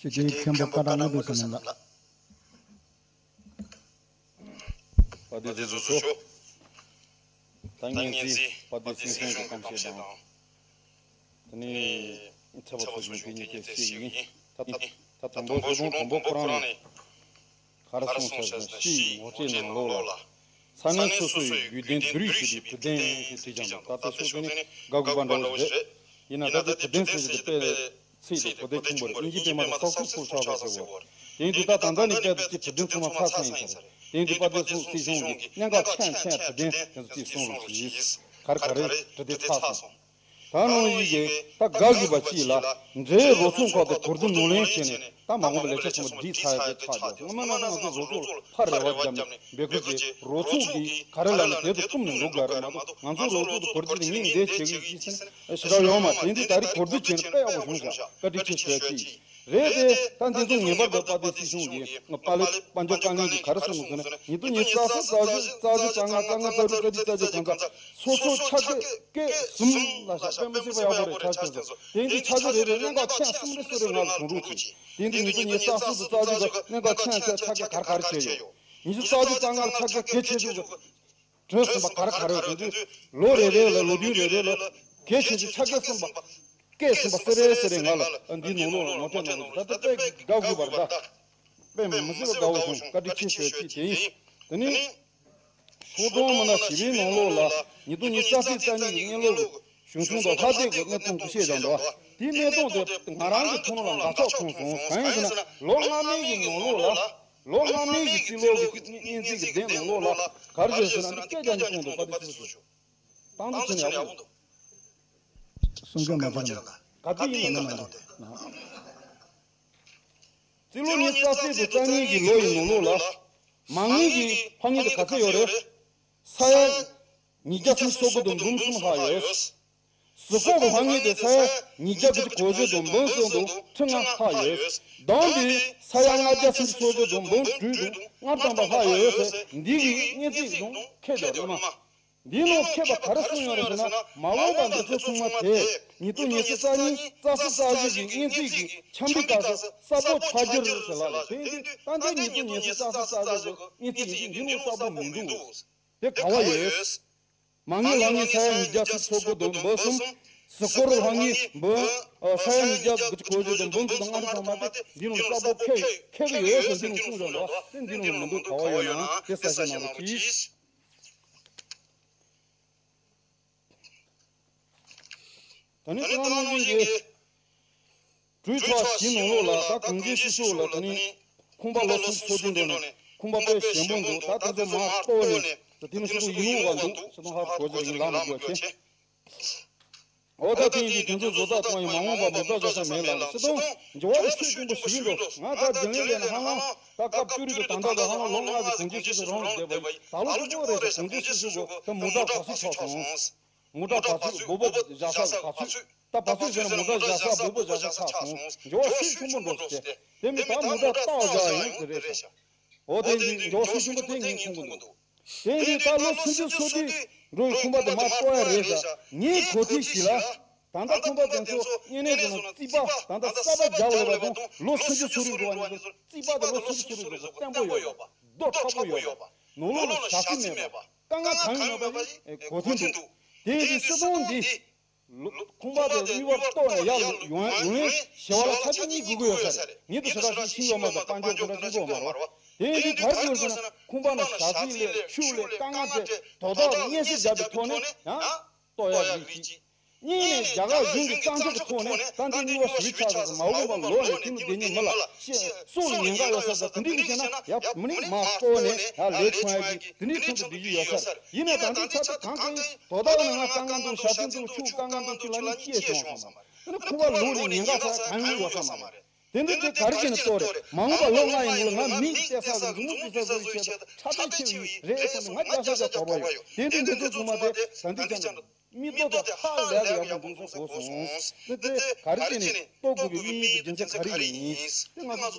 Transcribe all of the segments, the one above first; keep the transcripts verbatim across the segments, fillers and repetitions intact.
རྗེ་མཁན་པོ་བཀའ་དྲིན་གནང་དགོས་ཟེར་ནས་ལགས། དཔལ་ལྡན་རྗེ་བཙུན་མཆོག་ད་སྙན་གཟིགས་དཔལ་ལྡན་སྲིད་སྐྱོང་གི་གཏམ་བཤད་དང་། དེ་ནས་ཚེ་དཔག་ཚོགས་ཆུང་གིས་སྙན་སྐྱེལ་བཤད་ཀྱི་ཡིན། ད་ད་དང་པོ་ཞོགས་དྲུང་དང་པོ་ཁོ་རང་ནས་ག་རེ་གསུངས་ཟེར་ན། སྤྱི་ཡི་ངོ་སྤྲོད་ནང་ལོགས་ལ། ས་གནས་སོ་སོ་ཡི་རྒྱུད་ལྡན་བསྡུས་རིས་ཞེས་པའི་བོད་དོན་ཞེས་བྲིས་ཀྱང་འདུག་ད་ལྟ་ཤོག་ཚོ་ནི་དགའ་དགོས་པ་འདྲ་བོ་ཞིག་རེད། ཡིན་ན་ད་ལྟ་བོད་དོན་ཟེར་གྱི་དེ་དཔེ་ཚིག་དེ་གོ་བདེ་ཆེན་པོ་རེད། དབྱིན་ཇི་དཔེ་མ་དང་ས་ཁུག་ཕུག་ཆགས་པ་ཟེར་བ། དེ་ཡིན་དུས་ད་ད་ལྟ་ནས་དཔེ་དེ་ཅིག་བྲིས་དོན་ཚང་མ་ཚར་སོང་ཡིན་ས་རེད། དེ་ཡིན་དུས་དཔལ་ལྡན་སྲིད་སྐྱོང་གིས་གནད་འགག་ཆེ་ཆེ་བྲིས་དོན་དེ་ཚོ་ཅིག་གསུངས་རོགས་གྱིས། ག་རེ་ག་རེ་བྲིས་དེ་ཚར་སོང་། ད་ནང་བཞིན་གྱི་ད་དགའ་དགོས་པ་གཅིག་ལ། འབྲེལ་རོགས་ཚོགས་ཁག་ཏུ་གོ་བསྡུར་ནོར་ལན་བྱས་ནས་ད་མ་འོངས་པའི་ལས་འཆར་ཚང་མ་སྒྲིག་ཚར་ཡག་གི་ཆགས་བསྡད་སོང་། སྔོན་མ་ནང་ང་ཚོ་རོགས་ཚོགས་ལ་ཕར་རེ་བ་བརྒྱབ་ནས་འབོད་སྐུལ་བྱས། རོགས་ཚོགས་ཀྱིས་ག་རེ་ལབ་ནས་དེ་ཚོ་བསྐུམ་ནས་འགྲོ་དགོས་རེད་མ་གཏོགས། ང་ཚོ་རོགས་ཚོགས་དུ་གོ་བསྡུར་ངས་འདི་བྱེད་གི་ཡིན་ཟེར་ནས་ཞེ་དྲག་ཡོད་མ་རེད། དེ་འདི་ད་རེས་གོ་བསྡུར་བྱས་ནས་དཔེ་ཡག་པོ་བྱུང་ཤག་བཀའ་དྲིན་ཆེ་ཞུ་ཡག་གཅིག་རེད་དེ། ད་འདི་ཚོ་ངེས་པར་དུ་དཔལ་ལྡན་སྲིད་སྐྱོང་གིས་དཔལ་ལས་དཔལ་འབྱོར་བཀའ་བློན་གྱིས་ག་རེ་གསུངས་ཟེར་ན། ཉིས་སྟོང་ཉི་ཤུ་རྩ་གསུམ་རྩ་བཞི་རྩ་བཞི་རྩ་ལྔ་རྩ་ལྔ་རྩ་དྲུག་རྩ་བདུན་རྩ་བརྒྱད་གང་ཚང་སོ་སོ་ཕྱག་འགན་སྐད་གསུམ་ལ་བཞག་པའི་མི་སྲིད་པ་ཡག་པོ་རེད། ཆ་ཚང་སོ་སོ་དེ་འདི་ཆ་ཚང་རེ་རེ་གནད་འགག་ཆེ་གསུམ་རེ་གསུམ་རེ་ང་ལ་དྲུང་དྲུང་གྱིས། དེ་འདི་ཉིས་སྟོང་ཉི་ཤུ་རྩ་གསུམ་དང་རྩ་བཞི་གི་གནད་འགག་ཆེ་ཆེ་ཆ་ག་ག་རེ་ག་རེ་བྱས་ཡོད། ཉི་ཤུ་རྩ་བཞི་རྩ་ལྔ་ལ་ཆ་ག་གལ་ཆེ་ཤོས་གྲོས་གསུམ་པ་ག་རེ་ག་རེ་ཡོད། དེ་ཚོས་ལོ་རེ་རེ་ལ་ལོ་རྒྱུས་རེ་རེ་ལ་གལ་ཆེ་ཆེ་ཆ་ག་གསུམ་པ་སྐད་གསུམ་པ་སེ་རེ་སེ་རེ་ང་ལ་འདིའི་ནང་ལོགས་ངོ་སྤྲོད་གནང་རོགས་གྱིས། ད་ལྟ་དཔེ་དགའ་དགོས་པ་རེད། ད་དཔེ་མི་སྲིད་པ་དགའ་བོ་བྱུང་། བཀའ་དྲིན་ཆེ་ཞུ་ཡག་གཅིག་དེ་ཡིན། དེ་ནས། ཤོག་གྲངས་མི་སྣ་བཞི་པའི་ནང་ལོགས་ལ་ཉིས་སྟོང་ཉི་ཤུ་རྩ་གཅིག་རྩ་གཉིས་ཀྱི་སྔོན་ལོག་གི་གཞུང་སྲུང་དང་ལྷ་སྡེ་གི་གནས་སྟངས་ཀྱི་བཤད་བཞག་འདུག་དེའི་གནས་སྟངས་དེ་ང་རང་གི་ཐུགས་སྣང་ལ་འགག་ཆགས་བྱུང་སོང་། གང་ཡིན་ཟེར་ན་ལོ་སྔ་མའི་གི་ནང་ལོགས་ལ། ལོ་སྔ་མའི་གི་སྤྱི་ལོ་གི་སྙན་ཚིག་གི་དེབ་ནང་ལོགས་ལ་ག་རེ་བྱས་ཟེར་ན། འདི་སྐད་རྒྱག་མཁན་གསུངས་འདུག་བཀའ་དྲིན་ཆེ་ཞུ། བཏང་ཚུལ་བྱས་ན་ཡག་པོ་འདུག་གསུང་སྐད་མ་བྱས་ན། ག་དུས་ཡིན་ན་མ་གཏོགས་ཏེ། སྤྱི་ལོ་ཉི་ཤུ་རྩ་གཅིག་དང་རྩ་གཉིས་ཀྱི་ལོ་ཡི་ནང་ལོགས་ལ། མ་དངུལ་གྱི་ཕ་དངུལ་དེ་ག་ཚོད་ཡོད་རེད། ས་ཡ་ཉིས་བརྒྱ་སུམ་ཅུ་སོ་དགུ་དང་འབུམ་གསུམ་ལྷག་ཡོད། གཟུགས་སྐོར་གྱི་ཕ་དངུལ་དེ་ས་ཡ་ཉིས་བརྒྱ་དགུ་བཅུ་གོ་བཞི་དང་འབུམ་གསུམ་དང་ཁྲི་ལྔ་ལྷག་ཡོད། བསྡོམས་ཏེ་ས་ཡ་ལྔ་བརྒྱ་སུམ་ཅུ་སོ་བཞི་དང་འབུམ་དྲུག་དང་ལྔ་བཅུ་ཐམ་པ་ལྷག་ཡོད་ཟེར། འདི་གི་སྙན་ཚིག་ནང་འཁོད་ཡོད་རེད་མ། འདིའི་ནང་འཁོད་པ་ག་རེ་གསུངས་ཡོད་རེད་ཟེར་ན། མ་འོངས་པ་འདི་ཚོ་ཚང་མ་དེ་ཉིས་སྟོང་ཉི་ཤུ་རྩ་གཉིས་རྩ་གསུམ་རྩ་བཞི་གི་སྙན་ཚིག་གི་འཆམ་པའི་སྐབས་སུ་གསལ་པོ་ཆགས་རྒྱུ་རེད་ཟེར་ལབ་རེད། དེ་དུས་ད་ལྟའི་ཉིས་སྟོང་ཉི་ཤུ་རྩ་གསུམ་རྩ་བཞི་གི་སྙན་ཚིག་ཡིན་དུས་འདི་ནང་གསལ་པོ་མི་འདུག་དེ་ག་བ་ཡོད། མ་དངུལ་ལྷག་དངུལ་ས་ཡ་ཉིས་བརྒྱ་སུམ་ཅུ་སོ་དགུ་དང་འབུམ་གསུམ། གཟུགས་སྐོར་ལྷག་དངུལ་འབུམ། ཨ། ས་ཡ་ཉིས་བརྒྱ་དགུ་བཅུ་གོ་བཞི་དང་འབུམ་གསུམ་དང་ལྔ་བཅུ་ཐམ་པ་དེ་འདི་ནང་གསལ་པོ་འཁོད་འཁོད་ཀྱི་ཡོད་ཟེར་འདི་ནང་གསུངས་ཡོད་ལ། དེ་འདི་ནང་མི་འདུག་ག་བ་ཡོད་ན་དེ་གསལ་བཤད་གནང་རོགས་གྱིས། ད་ནི་ད་ནང་བཞིན་གྱི་གྲོས་ཚོགས་བཞི་ནང་ལོགས་ལ་ད་གངས་ཅན་སྐྱིད་གཤོངས་ལ་ད་ནི་ཁང་པ་ལོ་སུམ་ཅུ་སོ་བདུན་འགྲོ་ནས་ཁང་པ་དཔེ་ཞན་པོ་འདུག་ད་དེ་ཚོ་མར་གཏོར་ནས་ད་དེ་ནི་ཤོག་གུ་ཡིན་ནོ་བ་འདུག་ཤོག་གུ་ཧ་གོ་ཅིག་ཡིན་ལ་མི་དགོས་ཆེ། འོ་ད་དེ་ཡིན་དུས་དེ་ཚོ་བཟོ་ལྟ་གཏོང་ཡིན། མ་འོངས་པ་མི་ལྟ་བཟོ་ས་མེད་ལ་སྲིད་དོན་འགྱུར་བ་དེ་ཆོས་སྐྱོང་པོ་ཞི་བའི་འགྲོ། ང་ད་རྒྱུན་ལས་ལས་ན་ཧ་ལམ་ད་སྐབས་བཅུ་རིག་དུ་ད་ལྟ་ལ་ཧ་ལམ་ལོ་ལྔ་ཙམ་གངས་ཅན་སྐྱིད་གཤོངས་རང་ལ་བསྡད་པ་ཡིན། ད་ལོ་གཅིག་པོ་རེད་ཤག་གངས་ཅན་སྐྱིད་གཤོངས་གོ་ད་མོ་ཊ་བ་ཚུགས་ཆགས་སོང་། མོ་ཊ་བ་ཚུགས་སྦུག་པ་བཞག་ས་བ་ཚུགས། ད་བ་ཚུགས་ཟེར་ན་མོ་ཊ་བཞག་ས་སྦུག་པ་བཞག་ས་ཆགས་སོང་། འགྱུར་བ་ཤུགས་ཆེན་པོ་འགྲོ་སོང་སྟེ། དེ་མིན་ད་མོ་ཊ་རྟགས་བཞག་ཡང་དེ་རེད་ཤག་འོ་དེ་འདི་འགྱུར་བ་ཤུགས་ཆེན་པོ་དེ་ངས་མཐོང་གི་འདུག་དེ་འདི་ད་ལོ་སུམ་ཅུ་སོ་བདུན་འགྲོ་བའི་ཁང་པ་དེ་མར་གཏོར་ཡ་རེད་ཤག་ངས་གོ་ཐོས་ཤིག་ལ། ད་ལྟ་ཁང་པ་དེ་ཚོ་བརྙན་ལེན་བྱས་ནས་རྩིག་པ་ད་ལྟ་གསར་པ་རྒྱག་འོས་པ་དང་ལོ་སུམ་ཅུ་སོ་དྲུག་འགྲོ་བ་གཉིས་སུ་རྩིག་པ་དེ་ལོ་སུམ་ཅུ་སོ་དྲུག་འགྲོ་བ་བརྟན་པོ་ཡོད་པ། རྡོ་མཁྲེགས་པོ་ཡོད་པ། ནང་ལོགས་ལ་ཞག་རྩི་མེད་པ། དཀའ་ངལ་གང་ཡོད་མེད་པ་ཞིག་གོ་ཐོས་འདུག་དེ་ཡིན་དུས་སྲིད་དོན་འདི་ཁང་པ་དེ་གཉིས་པར་གཏོར་ནས་ཡར་ཡོང་ཡོང་ཡས་ཞེ་བ་ལ་ཆ་ཆ་གཉིས་དགོས་ཀྱི་ཡོད་ས་རེད། ཉིད་དུ་ཞེ་དྲག་ཞིག་ཤེས་ཡོད་མ་རེད། དཔལ་འབྱོར་ཁོ་རང་ཤེས་ཀྱི་ཡོད་མ་རེད་པ། དེ་ཡིན་དུས་ག་རེ་དགོས་ཟེར་ན་ཁང་པ་ནང་ཞག་རྩི་སླེབས་ཤུགས་སླེབས་དཀའ་ངལ་འཕྲད་དོ་བདག་གི་སྙན་སེང་བརྒྱབ་པའི་ཐོག་ནས་ཡང་གཏོར་ཡག་རིགས་གཅིག་གཉིས་ནས་རྒྱ་གར་གཞུང་གི་བཙན་ཕྱོགས་ཀྱི་ཐོག་ནས་ད་ལྟའི་གཉིས་པ་ཞི་བའི་ཆགས་སོང་། མ་འོངས་པ་ལོ་ནས་ཐུན་མོང་བདེ་ཉིད་མི་ལ་ཤེས་སྲོག་ལ་ཉེན་ཁ་ཡོད་ས་ས་དེ་འདྲའི་གི་བྱས་ན་ཡ་མི་ནི་མ་གཏོར་ནས་ཡ་ལས་བྱུང་ཡ་གི་དེ་འདྲའི་ཁྲིམས་སུ་བསྡུ་རྒྱུ་ཡོད་ས་རེད། ཡིན་ནའི་ད་ལྟའི་ཆ་དེ་གང་གང་ཡིན་དོ་བདག་ནང་ང་དཀའ་ངལ་འདུག་ཞག་རྩི་འདུག་ཆུ་དཀའ་ངལ་འདུག་ཅི་ལ་ནི་སྐྱེས་བྱུང་སོང་ས་མ་རེད། དེ་ནི་ཁུ་བ་ལུག་ནི་ཉེན་ཁ་ས་གང་ཡང་ཡོད་ས་མ་རེད། དེ་འདི་དེ་ག་རེ་བྱས་ནས་གཏོར་རེད། མ་འོངས་པ་ལོ་ལྔ་ཡི་ནང་ལ་ང་མིང་གཏད་ས་གི་མཛུབ་མོ་གཏད་ས་གི་ཆེད་དུ་ཁྲ་ཐག་ཆེ་བའི་རེད་བསམ་ནས་ང་རྒྱལ་ས་རྒྱ་དོར་བ་ཡོད། དེ་འདི་འདི་ཚོ་ཚང་མ་དེ་ད་འདི་ཀྱང་མིག་ཏོ་དེ་ཧ་ལས་ཡག་པོ་འདུག་ས་གོ་སོང་། དེ་དེ་ག་རེ་བྱས་ནས་གཏོར་དགོས་པའི་དམིགས་ཡུལ་གྱི་རྒྱུ་མཚན་ག་རེ་ཡིན། དེ་ང་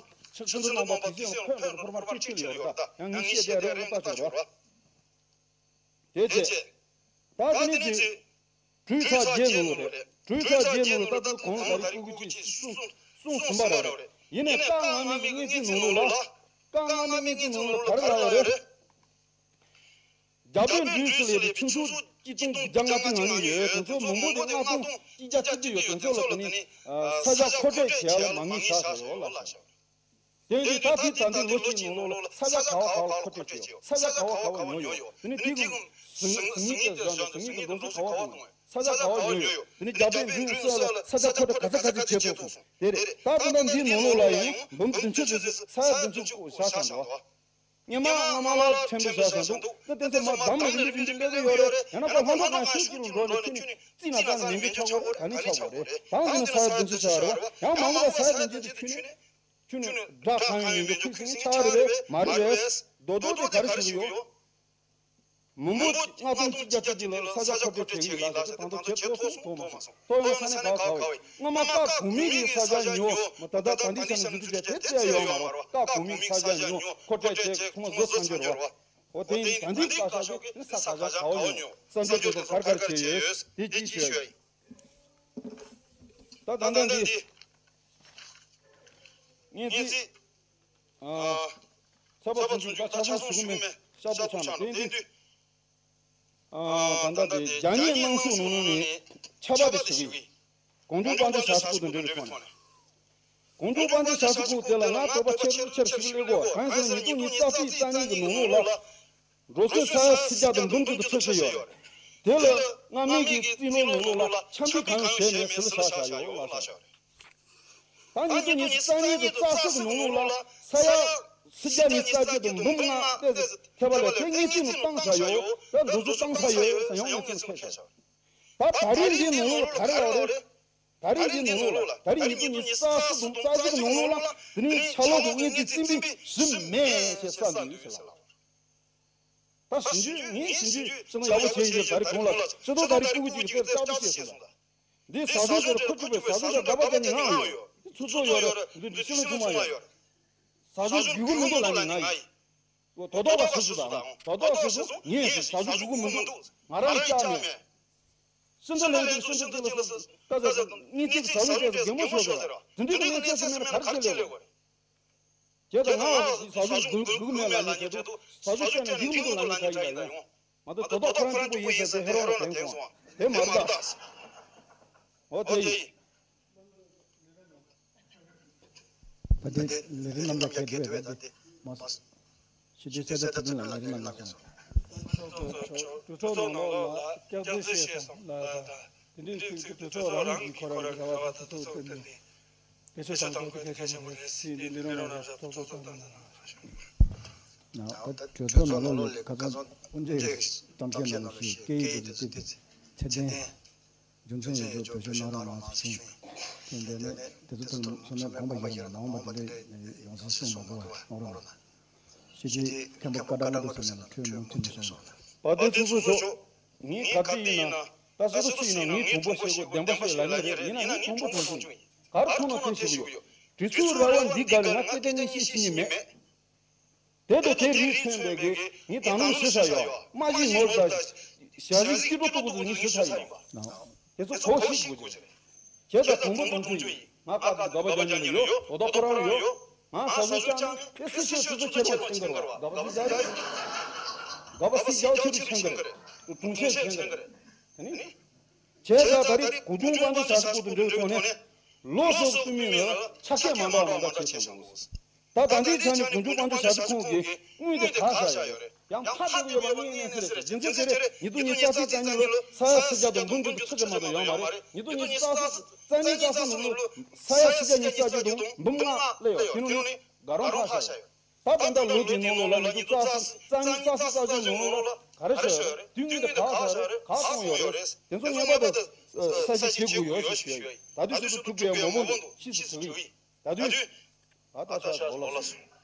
ཚོ་ཕྱི་ཕྱི་ཚོ་རྣམ་པ་དེ་བཞིན་ཁོས་འདི་ཚོ་ཕོར་མར་ཁྲིད་ཁྲིད་ལ་ཡོད་རེད། ད་ཡང་ངས་བཤད་བསྡད་རེད་ལྟ་ཆོག་རེད། དེ་བྱས། ད་དེ་ནས་ཚེ། གྲོས་ཚོགས་བརྒྱད་ནང་ལོགས་རེད། གྲོས་ཚོགས་བརྒྱད་ནང་ལོགས་ད་ལྟ་གོང་ད་རེས་སྤུ་གུ་གཅིག་གསུམ་གསུམ་གསུམ་པ་རེད་རེད། ཡིན་ནའི་ཀ་ལྔ་མའི་གི་སྔོན་རྩིས་ནང་ལོགས་ལ། ཀ་ལྔ་མའི་སྔོན་རྩིས་ནང་ལོགས་ལ་ག་རེ་ལབ་ཡོད་རེད། རྒྱ་བོད་འབྲུག་ཟེར་ལས་དེ་ཆུ་ཚོད་གཅིག་སྟོང་དགུ་བརྒྱ་ལྔ་བཅུ་ང་གཉིས་ཡོད། དེ་ཚོ་མང་པོ་དེ་ལྔ་སྟོང་གཅིག་བརྒྱ་གཅིག་བརྒྱ་ཡོད། དེ་ཚོ་ལ་དེ་ནི་ས་ཆ་མཁོ་སྤྲོད་བྱེད་ཡ་ལ་མ་དངུལ་བཞག་ཟེར་བ་ལ་བཞག་དེ་ཡིན་དུས་ད་དེ་ད་ལྟའི་ལོ་གཅིག་ནང་ལོགས་ལ་ས་ཆ་ག་བ་ག་བ་ལ་མཁོ་སྤྲོད་བྱས་ཡོད། ས་ཆ་ག་བ་ག་བ་ཉོས་ཡོད། དེ་ནས་དེ་གི་ཟིང་ཟིང་ངེས་དེ་བཞག་ནས་ཟིང་ངེས་དེ་འགྲོ་སོང་ག་བ་གཏོང་ཡོད། ས་ཆ་ག་བ་ཉོས་ཡོད། དེ་ནས་རྒྱ་བལ་འབྲུག་སོགས་ལ་ས་ཆ་མཁོ་སྤྲོད་ག་ཚད་ག་ཚད་བྱས་ཐུབ་སོང་། དེ་རེད། ད་དེ་འདྲ་འདིའི་ནང་ལོགས་ལ་ཡང་འབུམ་བདུན་ཅུ་ཙམ་ས་ཡ་བདུན་ཅུ་བཞག་བཞག་འདུག་སྔོན་མ་སྔ་མ་ལ་ཕྲན་བུ་བཞག་བཞག་འདུག་ད་དེ་ཚོ་མ་བདམས་ནས་རིམ་གྱིས་རིམ་གྱིས་སླེབས་ཀྱི་ཡོད་རེད། ཡང་ན་ཁོ་ལྷོ་འབྲོག་ཁང་ཤུགས་ཀྱིས་འགྲོ་ནས་ཁྱོད་ནས་རྩིས་ན་རྩ་ནས་མི་འགྱུར་ཆགས་དགོས་རེད། ག་ནས་ཆགས་དགོས་རེད། ད་འདི་ནས་ས་ཡ་བདུན་ཅུ་ཆགས་རེད་བ། ཡང་མང་པོ་ས་ཡ་བདུན་ཅུ་དེ་ཁྱོད་ནས་ཁྱོད་ནས་སྒྲ་གང་ཡང་མི་འདུག་ཁུལ་ཟིན་ཆགས་རེད་བས། མ་རེད་བས། རྡོག་རྡོག་དེ་ག་རེ་བྱེད་ཀྱི་ཡོད། མི་འབོར་ལྔ་སྟོང་གཅིག་བརྒྱ་བཅུ་བདུན་ལ་ས་ཆ་མཁོ་སྤྲོད་བྱེད་ཀྱི་ཡིན་ལ་ཟེར་ཏེ་ད་ལྟ་བྱེད་ཐུབ་སོང་ཐུབ་མ་སོང་། ཐོག་ཡོང་ས་ནས་ག་ག་བས། སྔོན་མ་ཀ་གོང་མའི་གི་ས་ཆ་ཉོ་མ་ད་ལྟ་ད་འདི་ཆ་ནས་འཛུགས་སྐྲུན་བྱས་དེ་བཙལ་ཡོད་མ་རེད་བ། ཀ་གོང་མའི་ས་ཆ་ཉོ་མཁོ་སྤྲོད་བྱས་ཚང་མ་བཟོ་ཚར་འགྱུར་བ། འོ་དེ་ཡིན་ད་འདི་བཀའ་ཤག་གིས་ནི་ས་ག་ས་ག་བ་ཉོ་བསམ་ཚུལ་དེ་ཚོ་གར་གར་བྱས་ཡོད་དེ་ཅིག་ཤོད་ཡིན། ད་ད་ལྟ་འདི་ངས་ཚིག་ཚོད་པ་ཚོད་འཛིན་པ་ཆ་ཚང་ཞུ་གི་མེད། ཤག་པོ་ཆགས་ན་དེ་འདི། ད་ལྟ་དེ་རྒྱ་ཉེ་གནང་ཤོག་ནང་ནས་ཆ་བ་དེ་ཞུ་གི་ཡིན། གོང་ཆུང་དཔལ་འབྱོར་ཞབས་སྐུ་དང་འབྲེལ་བའི་ཐོག་ནས། གོང་ཆུང་དཔལ་འབྱོར་ཞབས་སྐུ་དེ་ལ་ང་དོགས་པ་ཆེ་རུ་ཆེ་རུ་ཞུ་གི་ལས་གོ་གང་ཡིན་ཟེར་ན་ཉིས་སྟོང་ཉི་ཤུ་རྩ་གཅིག་རྩ་གཉིས་ཀྱི་ནང་ལོགས་ལ། འགྲོ་སོང་ས་ཡ་སུམ་བརྒྱ་དང་འབུམ་གཅིག་དང་ཁྲི་ཁྲི་ཡོད་རེད། དེ་ལ་སྔ་མའི་གི་རྩིས་ནོར་ནང་ལོགས་ལ་ཆ་འཇོག་གང་ཡང་བྱས་མེད་ཟེར་ལ་བཞག་བཞག་ཡོད་ལ་བཞག་རེད། ད་ཉིས་སྟོང་ཉི་ཤུ་རྩ་གཉིས་དང་རྩ་གསུམ་གྱི་ནང་ལོགས་ལ་ས་ཡ་སུམ་བརྒྱ་ཉི་ཤུ་རྩ་བརྒྱད་དང་འབུམ་ལྔ་ཏོག་ཙམ་ཐེབས་པ་ལས་དེ་དངུལ་རྩིས་ནང་བཏང་བཞག་ཡོད། ད་འགྲོ་སོང་བཏང་བཞག་ཡོད་ཟེར་ཡང་ངོས་འཛིན་བྱས་བཞག་ད་ད་རེས་འདིའི་ནང་ལོགས་ལ་ག་རེ་ལབ་རེད། ད་རེས་འདིའི་ནང་ལོགས་ལ་ད་རེས་ཉིས་སྟོང་ཉི་ཤུ་རྩ་གསུམ་དང་རྩ་བཞི་གི་ནང་ལོགས་ལ་དེ་ནས་ཕྱག་ལོག་གི་དངུལ་རྩིས་རྩིས་འབུལ་བཞི་མེད་ཅེས་གསལ་འདུག་ཟེར་ལབ། ད་ཞིབ་འཇུག་ངས་ཞིབ་འཇུག་ཅི་ན་ཡག་པོ་བྱས་ཡོད་ད་རེས་གོང་ལ་སྤྱི་ཚོགས་ད་རེས་སྤུ་གུ་གཅིག་གི་དཔེར་ལྕགས་པོ་བཤད་སོང་ད། འདི་ཟ་ཟུར་ཟེར་ཁུ་ཚུགས་པའི་ཟ་ཟུར་ཟེར་འདྲ་པ་དེ་ནི་ང་ཡོད། འདི་ཚུགས་ཚུགས་ཡོད་རེད། འདི་འདི་ཕྱི་ལོ་ཚུགས་མ་ཡོད། ཟ་ཟུར་རྒྱུད་གུ་མི་འདུག་ལ་ནི་ང་ཡིན། དོ་དོ་བ་ཞིག་ཞུ་དང་དོ་དོ་བ་ཞིག་ཞུ་ངས་ཞིག་ཟ་ཟུར་རྒྱུད་གུ་མི་འདུག་ང་རང་ཡིན་ལྕགས་མེད། སུ་འདྲ་ལས་འདུག་སུ་འདྲ་འདུག་ལ་ད་ཟ་ངས་ཅིག་ཟ་ཟུར་བྱས་ཟེར་རྒན་མོ་ཤོར་ཟེར་བ་དེ་འདྲའི་གི་གནས་ཚད་སུ་མེད་ན་ག་རེ་བྱེད་ལས་དགོས་རེད། ཁྱེད་དང་ང་ཟ་ཟུར་སྒུག་སྒུག་མེད་ལ་ནི་ཁྱེད་ཚོ་ཟ་ཟུར་བཤད་ནས་འཇིག་མི་འདུག་ལ་ནི་ཁ་ཡིན་ལ་ཡོང་། མ་གཏོགས་དོ་དོ་ཁོ་རང་གཅིག་པོ་ཡིན་ཟེར་ཏེ་ཧེ་རོ་ལ་དྲན་སོང་བ་དེ་མ་རེད་ད། འོ་དེ་ཡིན། ད་དེ་ལས་རིམ་རྣམ་གྲངས་གལ་འདུག་ད་དེ་མ་སོང་། ཕྱི་དྲིལ་གསལ་བསྒྲགས་ཐུབ་མིན་ལ་ལས་རིམ་རྣམ་གྲངས་སོང་། གྲོས་ཚོགས་ནང་ལོགས་ལ་སྐྱག་རྫུན་བཤད་སོང་ལ་ད། དེ་འདྲའི་ཚིག་གི་གྲོས་ཚོགས་རང་གིས་ཁོ་རང་གི་ར་བ་དེ་ཚོ་བཏོན་ནས་སྐད་ཆ་དང་སྐད་ཆ་གལ་ཆེན་པོ་རེད་ཟེར་ནས་ལས་རོགས་རྣམས་ཚོགས་གཙོ་ཚོགས་གཙོ་གནང་གནང་རོགས་ཞུ། ད་གྲོས་ཚོགས་ནང་ལོགས་ལ་ཁ་སང་དབུ་འབྱེད་གཏམ་བཤད་ནང་ཞུས་སྐད་ཡིག་དེ་ཚོ་ཚད་ལྡན་རྒྱུ་མཚན་ཡོད་རྒྱུ་བེད་སྤྱོད་གནང་རོགས་གནང་ཟེར་གསུངས། དེ་འདྲ་ནས་དེ་ཚོ་ཐོག་ནས་སོང་ནས་དགོངས་པ་ཡིན་ན་ནང་པ་དེ་འདྲ་ཡོང་སྲིད་གསུངས་མ་འདུག་བ་གནང་རོགས་གནང་། ཕྱི་དྲིལ་མཁན་པོ་བཀའ་དྲིན་རྡོ་ཟེར་ནས་ཁྱོད་མུ་མཐུད་ནས་སོང་། བ་དེ་ཚོ་ཚོ་ཞོག་ངས་ག་དུས་ཡིན་ན་ད་སོ་སོ་སུ་ཡིན་ན་ངས་དྲང་པོ་བཤད་དགོས་བདེན་པ་བཤད་ལབ་ནི་རེད། ཡིན་ན་ངས་དྲང་པོ་དྲང་པོ་ཡིན། གར་མཐོང་ན་དེ་བཤད་གི་ཡོད། དྲི་ཚོད་ར་བ་འདི་ག་ལ་ང་སྐད་ཆ་ངས་བཤད་ཤེས་ནི་མེད། དེ་དང་དེ་རིགས་མཚོན་པའི་གི་ངས་ད་ནང་ཞུ་ས་ཡོད། མ་གཞི་ངོར་ད་ཞ་རིག་སྐྱིད་པོ་ཏོག་ཏོག་ངས་ཞུ་ས་ཡོད། དེ་ཚོ་གོ་ཤེས་དགོས་ཀྱི་རེད། ཁྱེད་ད་དང་པོ་དང་པོ་ཡིན། ང་བཀའ་དགའ་པ་རྒྱ་ཉིན་ཡོད། དོ་དོ་ཁོ་རང་ཡོད། ང་ས་ཟུར་ཅང་དེ་སུ་ཆེ་སུ་ཆེ་ཆེ་བ་ཆེན་གར་བ་དགའ་པ་སུ་རྒྱ་རེད། དགའ་པ་སུ་རྒྱ་ཆེ་རུ་ཆེན་གར་རེད། གྲོང་ཁྱེར་ཆེན་གར་རེད། དེ་ནི། ཁྱེད་ད་ད་རེས་གུ་ཆུང་དབང་འདུས་བྱ་སྤྱོད་དང་འབྲེལ་བའི་ཐོག་ནས་ལོ་སོགས་བསྟུད་མིན་ལ་ཆ་ཤས་མ་འདྲ་བ་མ་འདྲ་བྱས་སོང་། ད་ད་ལྟའི་ཆ་ནས་གུ་ཆུང་དབང་འདུས་བྱ་སྤྱོད་ཁོང་གིས་དངུལ་དེ་ག་ས་ཡོད་རེད། ཡང་ཕ་བདེ་པོ་ཡོད་པ་ངས་ངས་ཟེར་རེད། རྒྱུ་མཚན་དེ་རེད། ཉིས་སྟོང་ཉི་ཤུ་རྩ་གཅིག་རྩ་གཉིས་ལོ་ས་ཡ་སུམ་བརྒྱ་དང་འབུམ་དྲུག་ཏུ་ཆུད་ཟོས་མ་གཏོགས་ཡོད་མ་རེད། ཉིས་སྟོང་ཉི་ཤུ་རྩ་གསུམ་རྩ་གཉིས་རྩ་གསུམ་ལོ་ལོ་ས་ཡ་སུམ་བརྒྱ་ཉི་ཤུ་རྩ་གཅིག་དང་འབུམ་ལྔ་སླེབས་ཡོད། དེ་ནང་ནས་དགའ་རོང་ཕ་ས་ཡོད། ད་ད་ལྟ་ལོ་དེའི་ནང་ལོགས་ལ་ཉིས་སྟོང་རྩ་གསུམ་རྩ་གཉིས་རྩ་གསུམ་རྩ་གསུམ་ནང་ལོགས་ལ་ག་རེ་ཤོད་རེད། དུས་ངན་དེ་ག་ས་རེད། ག་སོང་ཡོད་རེད། དེ་ཚོ་ངེས་པར་དུ་ས་ཞིག་བྱེད་དགོས་ཡོད་ཞེས་ཞུ་ཡ་ཡིན། ད་དུས་ཚོད་དུ་ཐུག་པའི་མོ་མོ་འདུག་ཤིས་སུ་ཟེར་གི་ཡིན། ད་དུས་ད་ད་ཤ་ལོ་ལ་སོང་།